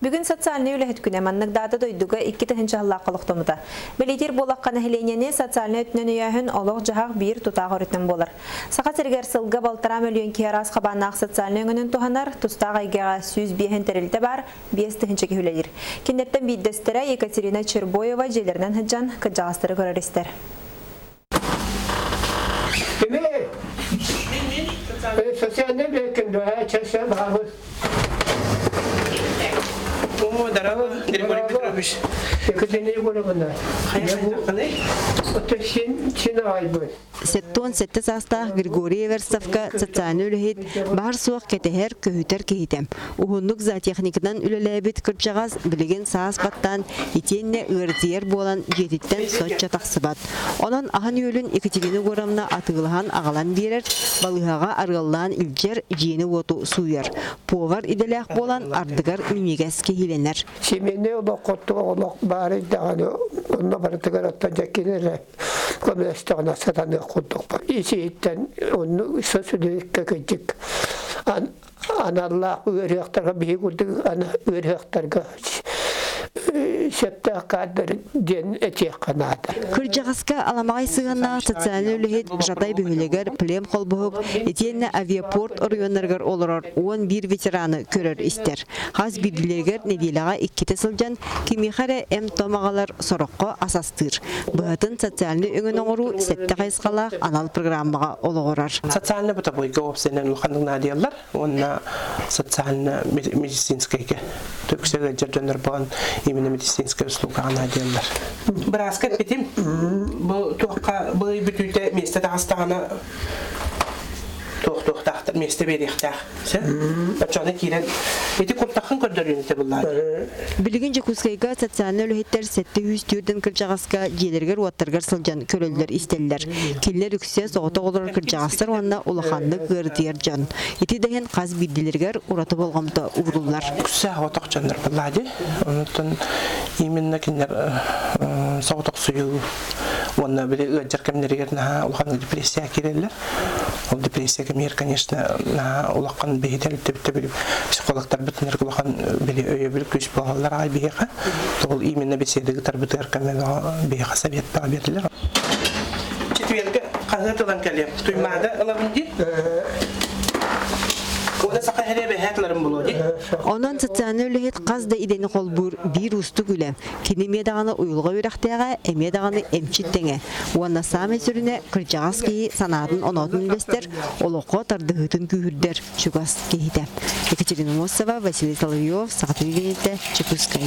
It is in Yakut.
Бүгүн социальнай үлэһит күнэ маннык даата дойдуга 2000 сыллаахха олохтоммута. Бэлиэтиир буоллахха нэһилиэнньэни социальнай өттүнэн өйөөһүн олох-дьаһах биир тутаах өрүтүнэн буолар. Саха сиригэр сылга балтараа мөлүйүөн киһи араас хабааннаах социальнай өҥөнөн туһанар, тустаах эйгэҕэ 105 тэрилтэ баар, 5 киһи үлэлиир. Кинилэртэн биирдэстэрэ Екатерина Чербоева дьиэлэринэн сылдьан кырдьаҕастары көрөр-истэр. Кими? Социальный бэкин чэсэ баабы. О, здорово, Григорий Петрович. Екатерина Егоровна. Оттон син син аҕайбыт. 77 саастаах Григорий Эверстовка социальнай үлэһит баар-суох кэтэһэр, көһүтэр киһитэ. Уһуннук зоотехникынан үлэлээбит кырдьаҕас билигин саас баттаан итиэннэ ыарытыйар буолан дьиэтиттэн соччо тахсыбат. Онон аһын-үөлүн Екатерина Егоровна атыылаһан аҕалан биэрэр, балыыһаҕа арыаллаан илдьэр, дьиэни-уоту сууйар. Повар идэлээх буолан ардыгар минньигэс киһилэнэр. Семейный олоххо олох баар даҕаны онно барытыгар оттон дьэ кини эрэ көмөлөстөҕүнэ сатаныах курдукпун. Ис-иһиттэн онну сөсүлүккэ кырдьык аналлаах ыарыахтарга биһи курдук ыарыахтарга сөптөөх каадыр диэн этиэххэ наада. Кырдьаҕаска аламаҕай сыһыаннаах социальнай үлэһит Жатай бөһүөлэгэр плем холбоһук итиэннэ авиапорт оройуоннарыгар олорор 11 ветераны көрөр-истэр. Хас биирдиилэригэр нэдиэлэҕэ иккитэ сылдьан кимиэхэ эрэ эм-том аҕалар, сороххо ас астыыр. Быһатын социальнай өҥөнү оҥоруу сэттэ хайысхалаах анал программаҕа олоҕурар. Социально бытовойга уопсайынан улаханнык наадыйаллар уонна социально медицинскэйгэ түксэ ыалдьар дьоннор буолан именно медицинскэй услугаҕа наадыйаллар. Бырааска эппитим, бу туохха бу ый бүтүүтэ миэстэ таҕыстаҕына туох-туохтаахтар миэстэ биэриэхтээх. Оччоҕуна киирэн ити куртаххын көрдөрүүнү табыллаары. Билигин Дьокуускайга социальнай үлэһиттэр 704 кырдьаҕаска дьиэлэригэр-уоттарыгар сылдьан көрөллөр-истэллэр. Кинилэр үксэ соҕотох олорор кырдьаҕастар уонна улаханнык ыарытыйар дьон. Ити да иһин хас биирдиилэригэр ураты болҕомто ууруллар. Үксэ соҕотох дьоннор буоллаа дии. Онтон именно кинилэр соҕотохсуйуу уонна били ыалдьар кэмнэригэр наһаа улахан депрессия киирэллэр. Ол депрессия кэмигэр, конечно, наһаа улахан биһиги били психологтарбытын улахан били өйөбүл күүс буолаллар аҕай биһиэхэ. Ол именно беседыгытарбытыгар көмөлөҕө биһиэхэ совет биэрдилэр. Четвергэ хаһыат ылан кэлиэм. Туймаада ылабын дии. Уонна саха иһэрэ бэһээт ыларым буолуо дии. Онон социальнай үлэһит хас да идэни холбуур биир уустук үлэ. Кини эмиэ даҕаны уйулҕа үөрэхтээҕэ, эмиэ даҕаны эмчит тэҥэ. Уонна саамай сүрүнэ кырдьаҕас киһи санаатын-оноотун үллэстэр, олоххо тардыһыытын күүһүрдэр чугас киһитэ. Екатерина Мосова, Василий Соловьев, Саха телевидениетэ, Дьокуускай.